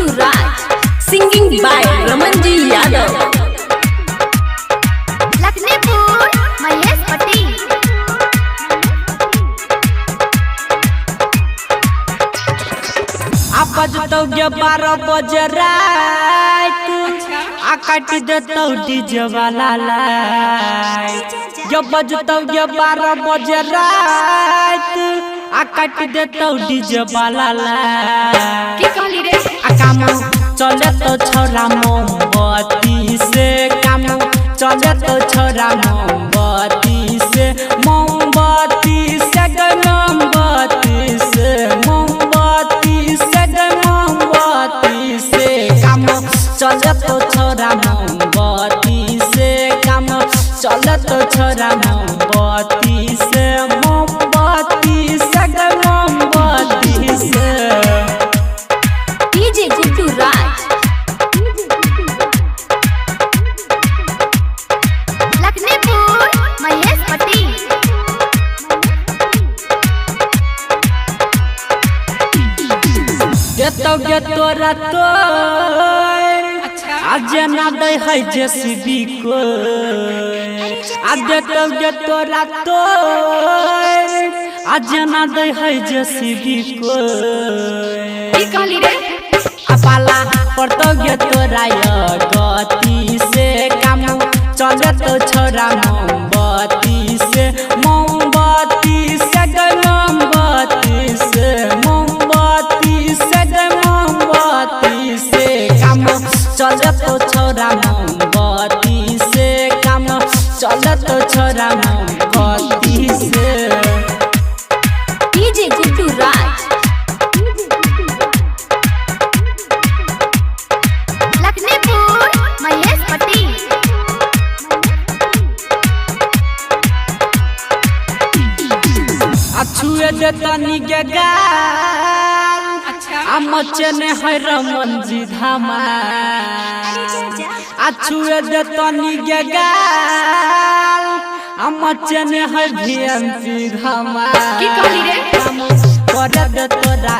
Guddu Raj, singing by Ramanji Yadav. Lakhnipur Mahesh Patti. आ बजतौ गे 12 बजे रात, आ काटि देतौ डीजे वाला लाइट। जब बजतौ गे 12 बजे रात, आ काटि देतौ डीजे वाला लाइट। की कहली रे? आ काम चले तो छोरा मोमबत्ती से, काम चले तो छोरा मोमबत्ती से, मोमबत्ती से गे मोमबत्ती से, मोमबत्ती से गे मोमबत्ती से, काम चले तो छोरा मोमबत्ती से, काम चले तो छोरा मोमबत्ती से, मोमबत्ती से गे मोमबत्ती से। डीजे गुड्डू राज, लखनीपुर महेश पट्टी। देतौ गे तोरा तोर, आ जेना दै है जेसीबी कोय। आ देतौ गे तोरा तोर, आ जेना दै है जेसीबी कोय। की कहली रे? आ पाला पड़तौ गे तोरा गति से, काम चले तो छोरा मोमबत्ती से, मोमबत्ती से गे मोमबत्ती से, मोमबत्ती से गे मोमबत्ती से, काम चले तो छोरा मोमबत्ती से, काम चले तो छोरा मोमबत्ती से। डीजे गुड्डू राज, लखनीपुर महेश पट्टी। आ छुए दे तनी के गाल, आ मचने है रमन जी धामा। आ छुए दे तनी के गाल, आ मचने है भीएमपी धामा। की कहली रे? कर दे तोरा